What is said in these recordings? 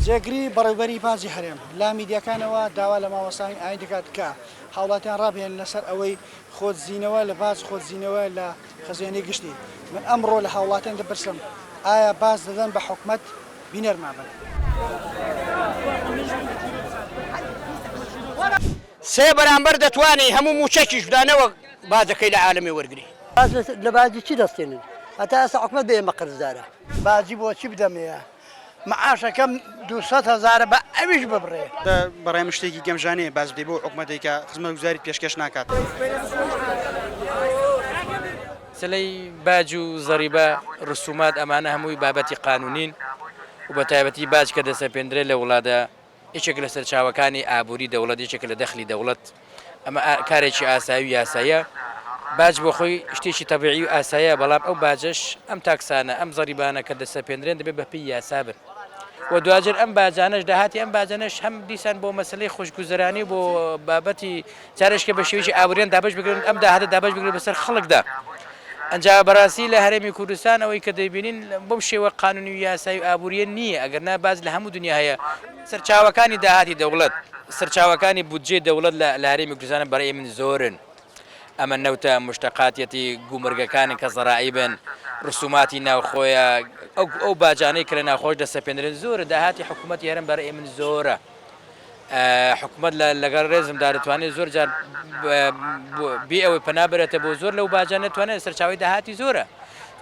جێگری بەڕێوبەری باجی هەرێم لە میدیاکانەوە داوا لە مامۆستایانی ئاین دەکات کە هاوڵاتیان ڕابهێنن لەسەر ئەوەی خۆدزینەوە لە باج خۆدزینەوە لە خەزێنەی گشتی. من ئەمڕۆ لە هاوڵاتیان دەپرسم ئایا باج دەدەن بە حکومەت؟ بینەرمان بن. سێ بەرامبەر دەتوانی هەموو مووچەکیش بدا نەوەک باجەکەی لە عالەمێ وەرگری. باج لە باجی چی دەستێنن؟ هەتا ئێستا حکومەت بە ئێمە قەرزدارە. باجی بۆچی بدەمێ؟ معاشەکەم 200 هەزارە بە ئەویش ببڕێ. بەڕای من شتێکی گەمژانەیە باج بدەی بەو حکومەتەی کە خزمەتگوزاریت پێشکەش ناکات. مەسەلەی باج و زەریبە، رسومات ئەمانە هەمووی بابەتی قانونین و بە تایبەتی باج کە دەسەپێندرێت لە وڵاتدا یەکێک لە سەرچاوەکانی ئابووری دەوڵەت یەکێکە لە دەخلی دەوڵەت ئەمە کارێکی ئاسایی و یاساییە باج بۆ خۆی شتێکی تەبیعی و ئاساییە بەڵام ئەو باجەش ئەم تاکسانە ئەم زەریبانە کە دەسەپێندرێن دەبێت بەپێی یاسا بن و دواجار ئەم باجانەش داهاتی ئەم باجانەش هەم دیسان بۆ مەسلەی خۆشگوزەرانی و بۆ بابەتی جارێکە بە شێوەیەکی ئابووریان دابەش بکرێن ئەم داهاتە دابەش بکرێت بەسەر خەڵکدا ئەنجا بەڕاستی لە هەرێمی کوردستان ئەوەی کە دەیبینین بەم شێوە قانونی و یاسایی و ئابووریە نییە ئەگەر نا باج لە هەموو دنیا هەیە سەرچاوەکانی داهاتی دەوڵەت سەرچاوەکانی بودجەی دەوڵەت لە هەرێمی کوردستان بەڕێی من زۆرن ئەمە نەوتە مشتەقاتیەتی گومرگەکانن کە زەرائیبن رسوماتی ناوخۆیە ئەو ئەو باجانەی کە لە ناوخۆش دەسەپێنرێن زۆرە داهاتی حکوومەتی هەرێم بەڕێی من زۆرە. حکومەت لەگەڵ ڕێزمدا دەتوانێت زۆر جار بێ ئەوەی پەنا بەرێتە بۆ زۆر لەو باجە نەتوانێت سەرچاوی داهاتی زۆرە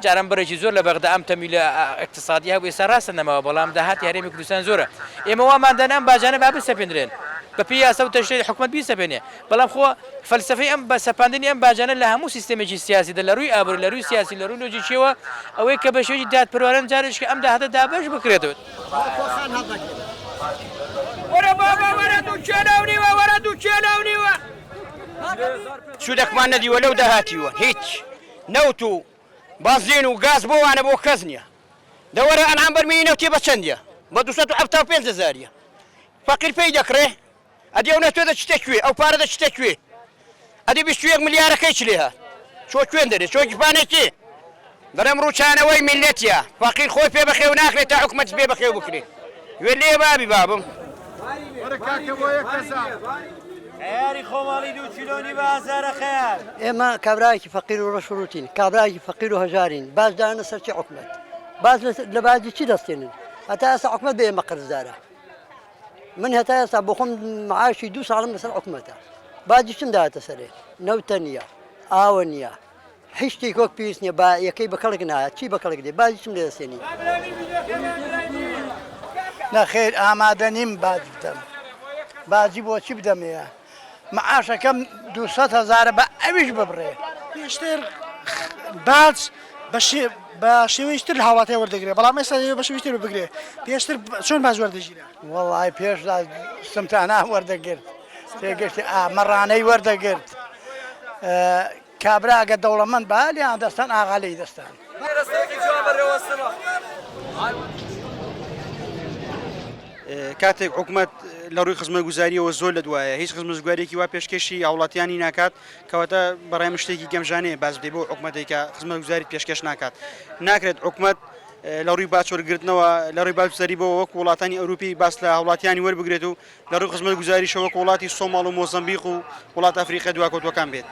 جاران بڕێکی زۆر لە بەغدا ئەم تەمیلە اقتصادی هەبوو ئێستا ڕاستە نەماوە بەڵام داهاتی هەرێمی کوردستان زۆرە ئێمە وامان دانا ئەم باجانە با بسەپێندرێن بەپێی یاسا و تەشریعی حکومەت بیسەپێنێ بەڵام خۆ فەلسەفەی ئەم بە سەپاندنی ئەم باجانە لە هەموو سیستەمێکی سیاسیدا لە ڕووی ئابووری لە ڕووی سیاسی لە ڕووی لۆجیکیەوە ئەوەیە کە بە شێوەیەکی دادپەروەرانە جارێکی ئەم داهاتە دابەش بکرێتەوە. وەرە بابا وەرە دووکێلە و نیوە وەرە دووکێلە و نیوە. سوودەکمان نەدیوە لەو داهاتیوە هیچ نەوت و بەنزین و گاز بۆ وانە بۆ کەس نییە دە وەرە ئەنعام بەرمیلی نەوتێ بە چەندە بە 275 هەزاریە فەقیر پێی دەکڕێ ئەدی ئەو نەتۆ دەچتە کوێ؟ ئەو پارە دەچتە کوێ؟ ئەدی 21 ملیارەکەی چ لێ هات؟ چۆ کوێن دەرێ؟ چۆ گیرفانەی کێ؟ دەڵێم ڕووچانەوەی میللەتە، فەقیر خۆی پێ بەخێو ناکرێت تا حکومەتی پێ بەخێو بکرێ. گوێ لێ بابی بابم. وەرە کاکە بۆ یەک هەزار. خەیاری خۆماڵی دوو کیلۆ نیوە هەزارە خەیار. ئێمە کابرایەکی فەقیر و ڕەش و ڕووتین، کابرایەکی فەقیر و هەژارین، باج دانە سەر چی حکومەت؟ باج لە باجی چی دەستێنن؟ هەتا ئێستا حکومەت بە ئێمە قەرزدارە. من هەتا ئێستا بۆ خۆم معاشی دوو ساڵم لەسەر حکومەتە باجی چم داوەتە سەرێ نەوتە نییە ئاوە نییە هیچ شتێک وەک پێویست نییە با یەکەی بە کەڵک نایە چی بە کەڵک دێ باجی چم لێ دەستێنی نەخێر ئامادە نیم باج بدەم باجی بۆچی بدەمێ معاشەکەم 200 هەزارە بە ئەویش ببڕێ. پێشتر باج بە شێوەیەکی تر لە هاوڵاتیان وەردەگرێ بەڵام ئێستا دەیەوێت بە شێوەیەکی تر بگرێ پێشتر چۆن باج وەردەگیرا؟ وەڵی پێش سمتانە وەردەگرت تێگەشتی ئامەڕانەی وەردەگرت کابرا ئەگەر دەوڵەمەند با لێیان دەستان ئاغا لێی دەستان. کاتێک حکومەت لە ڕووی خزمەتگوزاریەوە زۆر لە دوایە هیچ خزمەتگوزاریەکی وا پێشکەشی هاوڵاتیانی ناکات کەواتە بەڕای من شتێکی گەمژانەیە باج بدەی بۆ حکومەتێک کە خزمەتگوزاریت پێشکەش ناکات ناکرێت حکومەت لە ڕووی باج وەرگرتنەوە لە ڕووی باج زەریبەوە وەک وڵاتانی ئەوروپی باس لە هاوڵاتیانی وەربگرێت و لە ڕووی خزمەتگوزاریشەوە وەک وڵاتی سۆماڵ و مۆزەمبیق و وڵات ئەفریقیا دواکەوتووەکان بێت.